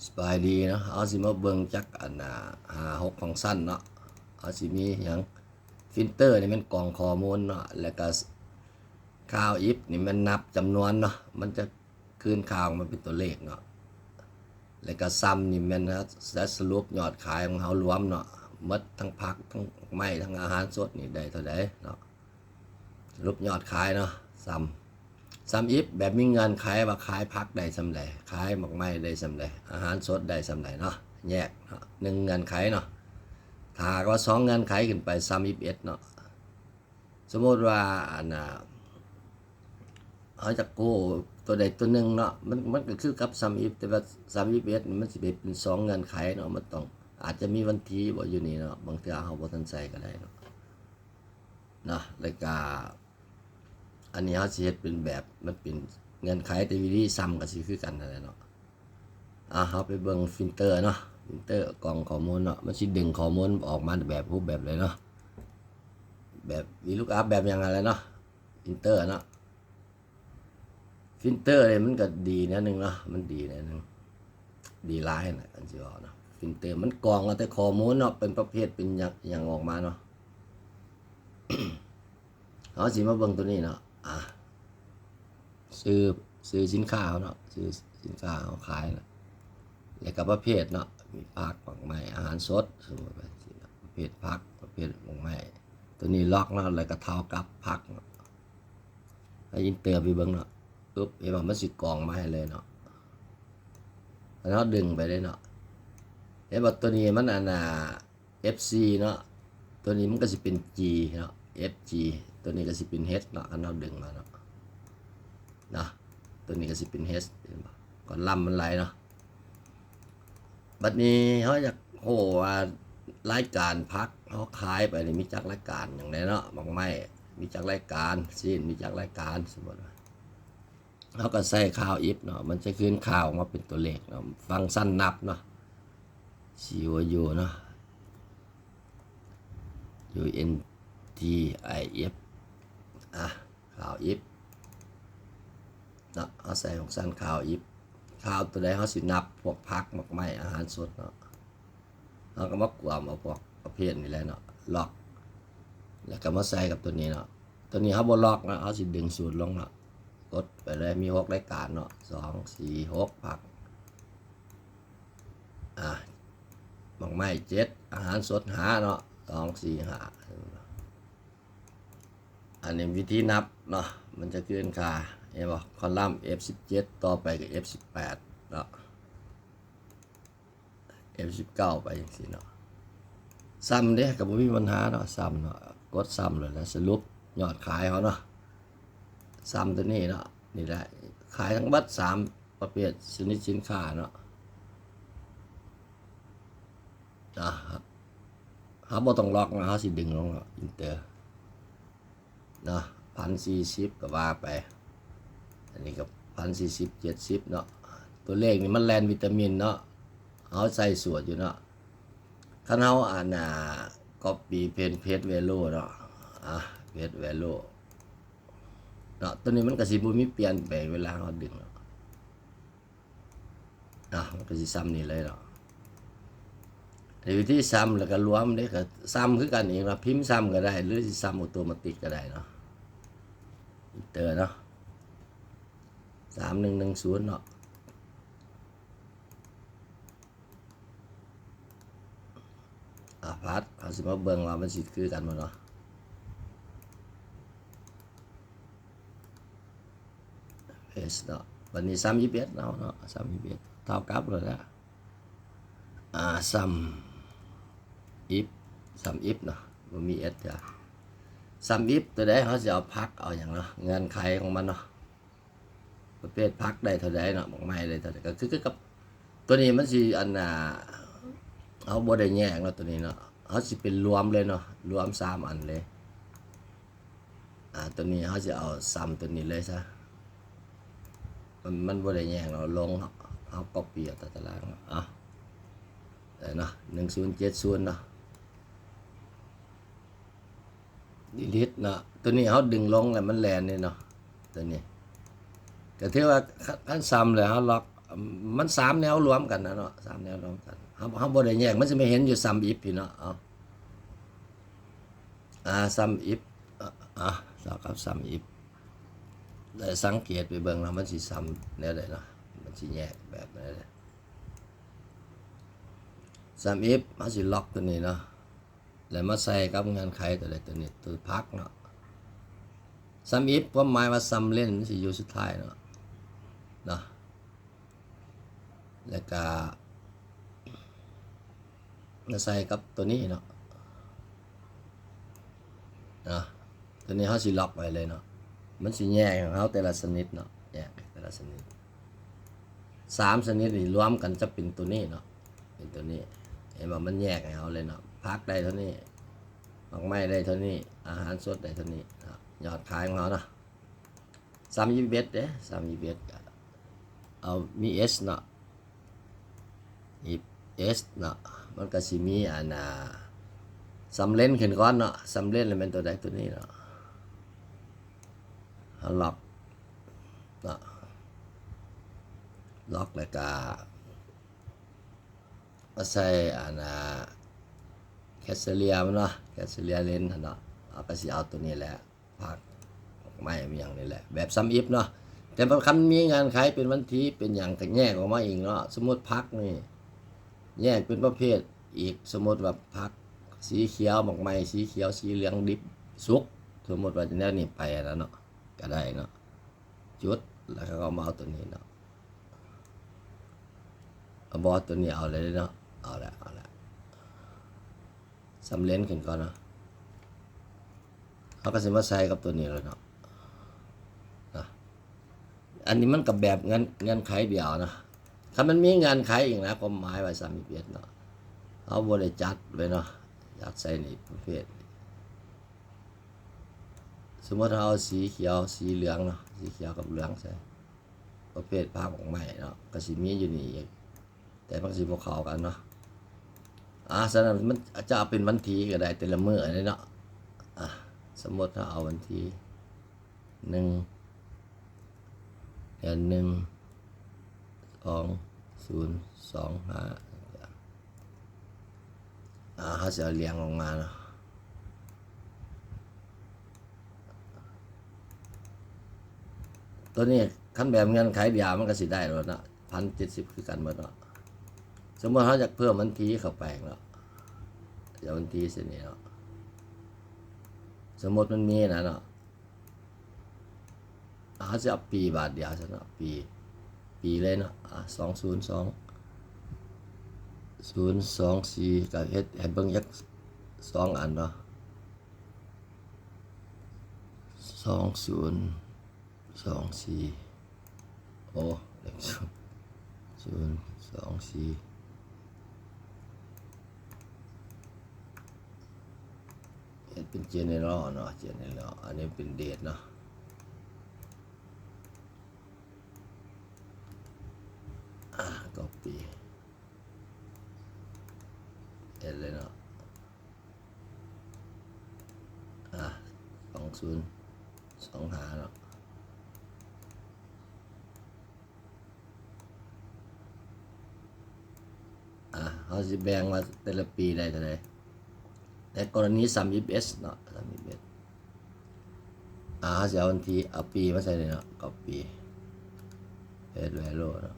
ສະບາຍດີເນາະ, ເຮົາຊິມາເບິ່ງຈັກອັນ ອ່າ ຫ້າຫົກຟັງຊັນເນາະ. ເຮົາຊິມີຫຍັງ? ຟິນເຕີນີ້ແມ່ນກອງຂໍ້ມູນເນາະ, ແລ້ວກະຄາວອິບນີ້ແມ່ນນັບຈຳນວນເນາະ, ມັນຈະຄືນຄ່າອອກມາເປັນຕົວເລກເນາະ, ແລ້ວກະຊັມນີ້ແມ່ນຈະສະຫຼຸບຍອດຂາຍຂອງເຮົາລວມເນາະ, ໝົດທັງຜັກທັງໄມ້ທັງອາຫານສົດນີ້ໄດ້ເທົ່າໃດເນາະ. ສະຫຼຸບຍອດຂາຍເນາະ, ຊັມ ຊັມອິບແບບມີເງື່ອນໄຂວ່າຂາຍຜັກໄດ້ສ່ຳໃດ, ຂາຍໝາກໄມ້ໄດ້ສ່ຳໃດ, ອາຫານສົດໄດ້ສ່ຳໃດເນາະ, ແຍກເນາະ ໜຶ່ງເງື່ອນໄຂເນາະ. ຖ້າຫາກວ່າສອງເງື່ອນໄຂຂຶ້ນໄປ ຊັມອິບເອັດເນາະ. ສົມມຸດວ່າອັນນ່າ ເຮົາຈະກູ້ຕົວໃດຕົວໜຶ່ງເນາະ, ມັນ ມັນກໍຄືກັບຊັມອິບ, ແຕ່ວ່າຊັມອິບເອັດນີ້ມັນຊິເປັນສອງເງື່ອນໄຂເນາະ, ມັນຕ້ອງ ອາດຈະມີວັນທີບໍ່ຢູ່ນີ້ເນາະ, ບາງເທື່ອເຮົາບໍ່ທັນໃສ່ກໍໄດ້ເນາະ. ເນາະ ແລ້ວກະອັນນີ້ເຮົາຊິເຮັດເປັນແບບ ມັນເປັນເງື່ອນໄຂ, ແຕ່ວິທີຊ້ຳກໍຊິຄືກັນນັ້ນແຫຼະເນາະ. ອ່າ ເຮົາໄປເບິ່ງຟິນເຕີເນາະ, ຟິນເຕີກອງຂໍ້ມູນເນາະ, ມັນຊິດຶງຂໍ້ມູນອອກມາແບບຮູບແບບໃດເນາະ, ແບບ VLOOKUP ແບບຫຍັງຫັ້ນແຫຼະເນາະ, ຟິນເຕີເນາະ. ຟິນເຕີນີ້ມັນກໍດີແນວໜຶ່ງເນາະ, ມັນດີແນວໜຶ່ງ ດີຫຼາຍນະ ຄັນຊິເວົ້າເນາະ. ຟິນເຕີມັນກອງເອົາແຕ່ຂໍ້ມູນເນາະ, ເປັນປະເພດເປັນຫຍັງ ຫຍັງອອກມາເນາະ. ເຮົາຊິມາເບິ່ງຕົວນີ້ເນາະ, ອ່າ ຊື່ ຊື່ສິນຄ້າເຮົາເນາະ, ຊື່ສິນຄ້າເຮົາຂາຍນະ, ແລ້ວກໍປະເພດເນາະ, ມີຜັກ ໝາກໄມ້ ອາຫານສົດ ສົມມຸດວ່າຈັ່ງຊີ້ເນາະ, ປະເພດຜັກ ປະເພດໝາກໄມ້. ຕົວນີ້ລັອກເນາະ, ແລ້ວກໍເທົ່າກັບຜັກເນາະ. ໃຫ້ Enter ໄປເບິ່ງເນາະ, ປຶບ ເຫັນບໍ່ ມັນຊິກອງມາໃຫ້ເລີຍເນາະ. ແລ້ວເຮົາດຶງໄປເລີຍເນາະ, ເຫັນບໍ່ ຕົວນີ້ມັນອັນນ່າ F C ເນາະ, ຕົວນີ້ມັນກໍຊິເປັນ G ເນາະ, F G, ຕົວນີ້ກໍຊິເປັນ H ເນາະ, ຄັນເຮົາດຶງມາເນາະ, ເນາະ ຕົວນີ້ກໍຊິເປັນ H ເຫັນບໍ່, ຄອນລັມມັນຫຼາຍເນາະ. ບັດນີ້ເຮົາຢາກຮູ້ວ່າລາຍການຜັກເຮົາຂາຍໄປນີ້ມີຈັກລາຍການຫຍັງແດ່ເນາະ, ໝາກໄມ້ມີຈັກລາຍການ, ຊີ້ນມີຈັກລາຍການ, ສົມມຸດວ່າ ເຮົາກໍໃສ່ຄ່າວ if ເນາະ, ມັນຈະຄືນຄ່າອອກມາເປັນຕົວເລກເນາະ, ຟັງຊັນນັບເນາະ, C O U ເນາະ, U N T I F ອ່ະ ຄ່າວ if ເນາະ, ເຮົາໃສ່ຟັງຊັນຄ່າວ if, ຄ່າວຕົວໃດເຮົາຊິນັບພວກຜັກ ໝາກໄມ້ ອາຫານສົດເນາະ. ເຮົາກໍມາກວມເອົາພວກປະເພດນີ້ແຫຼະເນາະ, ລັອກ ແລ້ວກໍມາໃສ່ກັບຕົວນີ້ເນາະ. ຕົວນີ້ເຮົາບໍ່ລັອກເນາະ, ເຮົາຊິດຶງສູດລົງເນາະ, ກົດໄປເລີຍ, ມີຫົກລາຍການເນາະ, ສອງ ສີ່ ຫົກ ຜັກ ອ່າ ໝາກໄມ້ ເຈັດ ອາຫານສົດ ຫ້າເນາະ, ສອງ ສີ່ ຫ້າ. ອັນນີ້ວິທີນັບເນາະ, ມັນຈະຄືນຄ່າ ເຫັນບໍ່, ຄອນລັມ F ສິບເຈັດ ຕໍ່ໄປກໍ F ສິບແປດເນາະ, F ສິບເກົ້າ ໄປຈັ່ງຊີ້ເນາະ. ຊ້ຳເດ້ ກໍບໍ່ມີບັນຫາເນາະ, ຊ້ຳເນາະ, ກົດຊ້ຳໂລດ ແລ້ວສະຫຼຸບຍອດຂາຍເຮົາເນາະ, ຊ້ຳຕົວນີ້ເນາະ, ນີ້ແຫຼະ ຂາຍທັງເບິດສາມປະເພດຊະນິດສິນຄ້າເນາະ. ອ່າ ເຮົາບໍ່ຕ້ອງລັອກເນາະ, ເຮົາຊິດຶງລົງເນາະ, Enter ເນາະ, ພັນສີ່ສິບ ກໍວ່າໄປ, ອັນນີ້ກໍພັນສີ່ສິບ ເຈັດສິບເນາະ. ຕົວເລກນີ້ມັນແລ່ນວິຕາມິນເນາະ, ເຮົາໃສ່ສວດຢູ່ເນາະ. ຄັນເຮົາ ອັນນ່າ copy paste paste value ເນາະ, ອ່າ paste value ເນາະ, ຕົວນີ້ມັນກໍຊິບໍ່ມີປ່ຽນແປງເວລາເຮົາດຶງເນາະ. ອ່ະ ມັນກໍຊິຊ້ຳນີ້ເລີຍເນາະ. ໃນວິທີຊ້ຳແລ້ວກໍລວມເດ້ ກໍຊ້ຳຄືກັນເອງເນາະ, ພິມຊ້ຳກໍໄດ້ ຫຼືຊິຊ້ຳ automatic ກໍໄດ້ເນາະ, Enter ເນາະ, ສາມໜຶ່ງໜຶ່ງສູນເນາະ. ອ່າ ພັດ ເຮົາຊິມາເບິ່ງວ່າມັນຊິຄືກັນບໍ່ເນາະ. Paste ເນາະ, ບັດນີ້ sum if ເນາະ, sum if ເທົ່າກັບໂລດແຫຼະ, ອ່າ sum if, sum if ເນາະ, ບໍ່ມີ s ເທື່ອ. Sum if ຕົວໃດ ເຮົາຊິເອົາຜັກ ເອົາຫຍັງເນາະ, ເງື່ອນໄຂຂອງມັນເນາະ. ປະເພດຜັກໄດ້ເທົ່າໃດເນາະ, ໝາກໄມ້ໄດ້ເທົ່າໃດ, ກໍຄື ຄືກັບຕົວນີ້ ມັນຊິ ອັນນ່າ ເຮົາບໍ່ໄດ້ແຍກເນາະ, ຕົວນີ້ເນາະ ເຮົາຊິເປັນລວມເລີຍເນາະ, ລວມສາມອັນເລີຍ. ອ່າ ຕົວນີ້ເຮົາຊິເອົາ sum ຕົວນີ້ເລີຍຊະ, ມັນ ມັນບໍ່ໄດ້ແຍກເນາະ, ລົງ ເຮົາ copy ເອົາຕາຕະລາງເນາະ, ເອົາ ໄດ້ເນາະ ໜຶ່ງສູນເຈັດສູນເນາະ. Delete ເນາະ, ຕົວນີ້ເຮົາດຶງລົງແລ້ວມັນແລ່ນເດ້ເນາະ, ຕົວນີ້ກໍຖືວ່າ ຄັນ ຄັນຊ້ຳແລ້ວເຮົາລັອກ ມັນສາມແນວລວມກັນນະເນາະ ສາມແນວລວມກັນ ເຮົາ ເຮົາບໍ່ໄດ້ແຍກ ມັນຊິມາເຫັນຢູ່ sum if ພີ້ເນາະ ເອົາ ອ່າ sum if ອ່າ ເທົ່າກັບ sum if ແລະສັງເກດໄປເບິ່ງເນາະ ມັນຊິ sum ແນວໃດເນາະ ມັນຊິແຍກແບບໃດ sum if ເຮົາຊິລັອກຕົວນີ້ເນາະ ແລ້ວມາໃສ່ກັບເງື່ອນໄຂຕົວໃດຕົວນີ້ ຕົວພັກເນາະ sum if ຄວາມໝາຍວ່າ sum len ມັນຊິຢູ່ສຸດທ້າຍເນາະ ເນາະ ແລ້ວກະມາໃສ່ກັບຕົວນີ້ເນາະ ເນາະ ຕົວນີ້ເຮົາຊິລັອກໄວ້ເລີຍເນາະ ມັນຊິແຍກໃຫ້ເຮົາແຕ່ລະຊະນິດເນາະ ແຍກແຕ່ລະຊະນິດ ສາມຊະນິດນີ້ລວມກັນຈະເປັນຕົວນີ້ເນາະ ເປັນຕົວນີ້ ເຫັນບໍ່ ມັນແຍກໃຫ້ເຮົາເລີຍເນາະ ຜັກໄດ້ເທົ່ານີ້ ໝາກໄມ້ໄດ້ເທົ່ານີ້ ອາຫານສົດໄດ້ເທົ່ານີ້ເນາະ ຍອດຂາຍຂອງເຮົາເນາະ ສາມສິບເອັດເດ້ ສາມສິບເອັດ ກໍເອົາມີ S ເນາະ S ເນາະ ມັນກໍຊິມີອັນນ່າ sum len ຂຶ້ນກ່ອນເນາະ sum len ແລ້ວແມ່ນຕົວໃດຕົວນີ້ເນາະ ເຮົາລັອກເນາະ ລັອກແລ້ວກໍມາໃສ່ອັນນ່າ criteria ມັນເນາະ criteria len ຫັ້ນເນາະ ເຮົາກໍຊິເອົາຕົວນີ້ແຫຼະ ຜັກ ໝາກໄມ້ ອີ່ຫຍັງນີ້ແຫຼະ ແບບ sum if ເນາະ ແຕ່ວ່າຄັນມີເງື່ອນໄຂເປັນວັນທີເປັນຫຍັງກໍແຍກອອກມາອີກເນາະ ສົມມຸດຜັກນີ້ແຍກເປັນປະເພດອີກ ສົມມຸດວ່າຜັກສີຂຽວ ໝາກໄມ້ສີຂຽວ ສີເຫຼືອງ ດິບ ສຸກ ສົມມຸດວ່າແນວນີ້ໄປຫັ້ນນະເນາະ ກໍໄດ້ເນາະ ຈຸດ ແລ້ວເຂົາກໍມາເອົາຕົວນີ້ເນາະ ເອົາບໍ່ ຕົວນີ້ເອົາເລີຍເນາະ ເອົາລະ ເອົາລະ sum len ຂຶ້ນກ່ອນເນາະ ເຮົາກໍຊິມາໃສ່ກັບຕົວນີ້ແຫຼະເນາະ ນະ ອັນນີ້ມັນກໍແບບເງື່ອນ ເງື່ອນໄຂດຽວເນາະ ຄັນມັນມີເງື່ອນໄຂອີກນະ ຄວາມໝາຍວ່າ ສາມສິບເອັດ ເນາະ ເຮົາບໍ່ໄດ້ຈັດໄວ້ເນາະ ຈັດໃສ່ນີ້ປະເພດ ສົມມຸດເຮົາເອົາສີຂຽວ ສີເຫຼືອງເນາະ ສີຂຽວກັບເຫຼືອງໃສ່ ປະເພດຜັກໝາກໄມ້ເນາະ ກໍຊິມີຢູ່ນີ້ອີກ ແຕ່ມັນຊິບໍ່ເຂົ້າກັນເນາະ ອາ ສະນັ້ນມັນຈະເອົາເປັນວັນທີກໍໄດ້ ແຕ່ລະມື້ນີ້ເນາະ ອາ ສົມມຸດເຮົາເອົາວັນທີ ໜຶ່ງ ເດືອນໜຶ່ງ ສອງ ສູນ ສອງ ຫ້າ ອາ ເຮົາຊິເອົາລຽງລົງມາເນາະ ຕົວນີ້ຄັນແບບເງື່ອນໄຂດຽວມັນກໍຊິໄດ້ໂລດເນາະ ພັນເຈັດສິບຄືກັນໝົດເນາະ ສົມມຸດເຮົາຢາກເພີ່ມວັນທີເຂົ້າໄປເນາະ ຈາກວັນທີເຊັ່ນນີ້ເນາະ ສົມມຸດມັນມີນະເນາະ ເຮົາຊິເອົາປີບາດດຽວຊະເນາະ ປີ ປີເລີຍເນາະ ອາ ສອງ ສູນ ສອງ ສູນ ສອງ ສີ່ ກໍເຮັດໃຫ້ເບິ່ງຈັກສອງອັນເນາະ ສອງ ສູນ ສອງ ສີ່ ໂອ້ ເລກ ສູນ ສອງ ສີ່ ເຮັດເປັນ general ເນາະ general ອັນນີ້ເປັນ date ເນາະ ອາ copy ເຮັດເລີຍເນາະ ອາ ສອງ ສູນ ສອງ ຫ້າ ເນາະ ອາ ເຮົາຊິແບ່ງວ່າແຕ່ລະປີໄດ້ເທົ່າໃດ ໃນກໍລະນີ ສາມສິບເອັດ ເນາະ ສາມສິບເອັດ ອາ ເຮົາຊິເອົາວັນທີ ເອົາປີມາໃສ່ນີ້ເນາະ copy paste value ເນາະ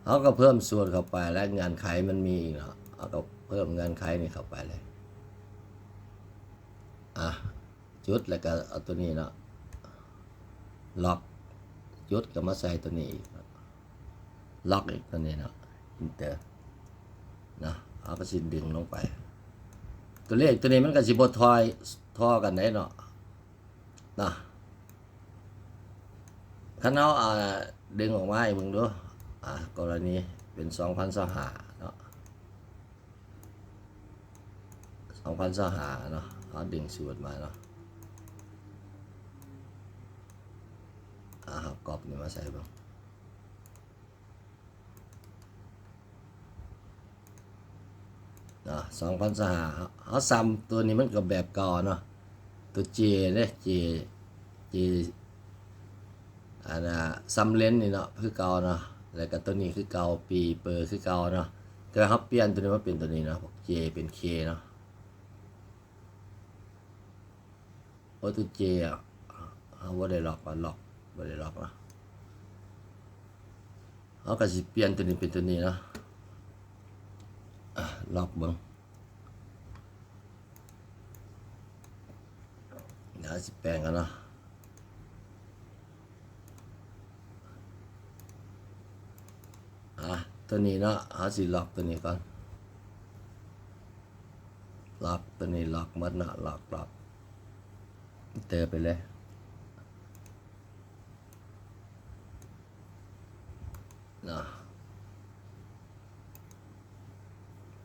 ເຮົາກໍເພີ່ມສູດເຂົ້າໄປ ແລະ ເງື່ອນໄຂມັນມີອີກເນາະ ເຮົາກໍເພີ່ມເງື່ອນໄຂນີ້ເຂົ້າໄປເລີຍ ອາ ຈຸດ ແລ້ວກໍເອົາຕົວນີ້ເນາະ ລັອກ ຈຸດ ກໍມາໃສ່ຕົວນີ້ອີກເນາະ ລັອກອີກຕົວນີ້ເນາະ enter ເນາະ ເຮົາກໍຊິດຶງລົງໄປ ຕົວເລກຕົວນີ້ມັນກໍຊິບໍ່ທອຍ ທໍ່ກັນໄດ໋ເນາະ ເນາະ ຄັນເຮົາ ອ່າ ດຶງອອກມາໃຫ້ເບິ່ງດູ ອ່າ ກໍລະນີເປັນ ສອງພັນຊາວຫ້າ ເນາະ ສອງພັນຊາວຫ້າ ເນາະ ເຮົາດຶງສູດມາເນາະ ອ່າ ເຮົາກັອບນີ້ມາໃສ່ເບິ່ງ ເນາະ ສອງພັນຊາວຫ້າ ເຮົາ ເຮົາຊ້ຳຕົວນີ້ມັນກໍແບບເກົ່າເນາະ ຕົວ J ເດ້ J J ອັນນ່າ ຊຳເລນນີ້ເນາະ ຄືເກົ່າເນາະ ແລ້ວກໍຕົວນີ້ຄືເກົ່າ ປີເປີຄືເກົ່າເນາະ ແຕ່ວ່າເຮົາປ່ຽນຕົວນີ້ມາເປັນຕົວນີ້ເນາະ ພວກເຈເປັນເຄເນາະ. ໂອ້ ຕົວເຈອະ ເຮົາບໍ່ໄດ້ລັອກ ລັອກ ບໍ່ໄດ້ລັອກເນາະ ເຮົາກໍຊິປ່ຽນຕົວນີ້ເປັນຕົວນີ້ເນາະ ອາ ລັອກເບິ່ງ. ດຽວຊິແປງກັນເນາະ ອາ ຕົວນີ້ເນາະ ເຮົາຊິລັອກຕົວນີ້ກ່ອນ ລັອກຕົວນີ້ ລັອກໝົດເນາະ ລັອກ ລັອກ ເຕີໄປເລີຍ ເນາະ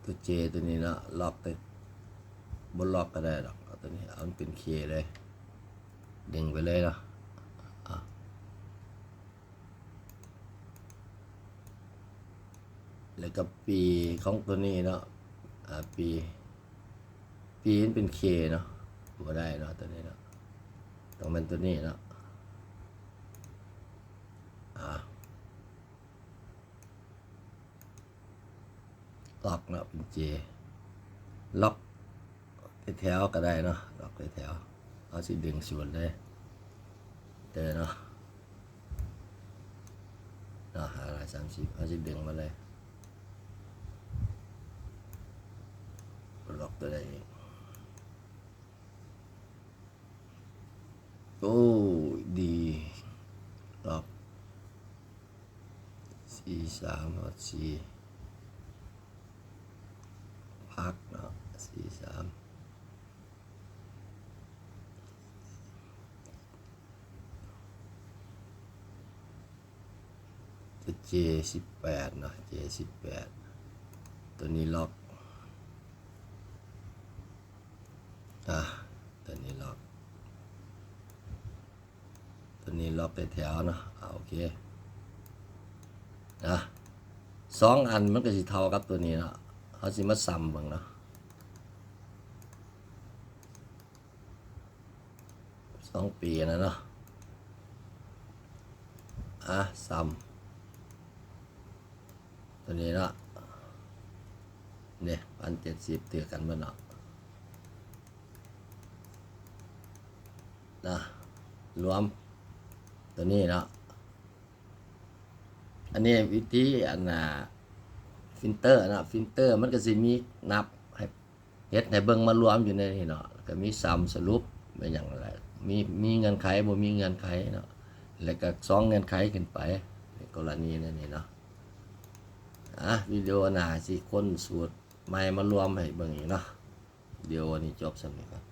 ຕົວເຈຕົວນີ້ເນາະ ລັອກເລີຍ ບໍ່ລັອກກໍໄດ້ດອກ ເອົາຕົວນີ້ ເອົາມັນເປັນເຄເລີຍ ດຶງໄປເລີຍເນາະ ອາ ແລ້ວກໍປີຂອງຕົວນີ້ເນາະ ອາ ປີ ປີມັນເປັນເຄເນາະ ບໍ່ໄດ້ເນາະ ຕົວນີ້ເນາະ ຕ້ອງແມ່ນຕົວນີ້ເນາະ ອາ ລັອກເນາະ ເປັນເຈ ລັອກແຖວໆກໍໄດ້ເນາະ ລັອກແຖວໆ ເຮົາຊິດຶງສວນເລີຍ ເຕີເນາະ ເນາະ ຫ້າຮ້ອຍສາມສິບ ເຮົາຊິດຶງມາເລີຍ ລັອກຕົວໃດອີກ ໂອ້ ດີ ລັອກ ສີ່ສາມ ຮອດສີ່ ພັກເນາະ ສີ່ສາມ ເຈສິບແປດເນາະ ເຈສິບແປດ ຕົວນີ້ລັອກ ອາ ຕົວນີ້ລັອກ ຕົວນີ້ລັອກໄດ້ແຖວເນາະ ອາ ໂອເຄ ນະ ສອງອັນມັນກໍຊິເທົ່າກັບຕົວນີ້ເນາະ ເຮົາຊິມາຊຳເບິ່ງເນາະ ສອງປີນະເນາະ ອາ ຊຳ ຕົວນີ້ເນາະ ນີ້ ພັນເຈັດສິບ ຖືກກັນເບິດເນາະ ນະ ລວມ ຕົວນີ້ເນາະ ອັນນີ້ວິທີ ອັນນ່າ ຟິນເຕີເນາະ ຟິນເຕີມັນກໍຊິມີນັບໃຫ້ ເຮັດໃຫ້ເບິ່ງມາລວມຢູ່ໃນນີ້ເນາະ ແລ້ວກໍມີຊຳສະຫຼຸບ ແມ່ນຫຍັງແຫຼະ ມີ ມີເງື່ອນໄຂ ບໍ່ມີເງື່ອນໄຂເນາະ ແລ້ວກໍສອງເງື່ອນໄຂຂຶ້ນໄປ ໃນກໍລະນີໃນນີ້ເນາະ ອາ ວິດີໂອໜ້າຊິຄົ້ນສູດໃໝ່ມາລວມໃຫ້ເບິ່ງອີກເນາະ ວິດີໂອນີ້ຈົບສ່ຳນີ້ກ່ອນ.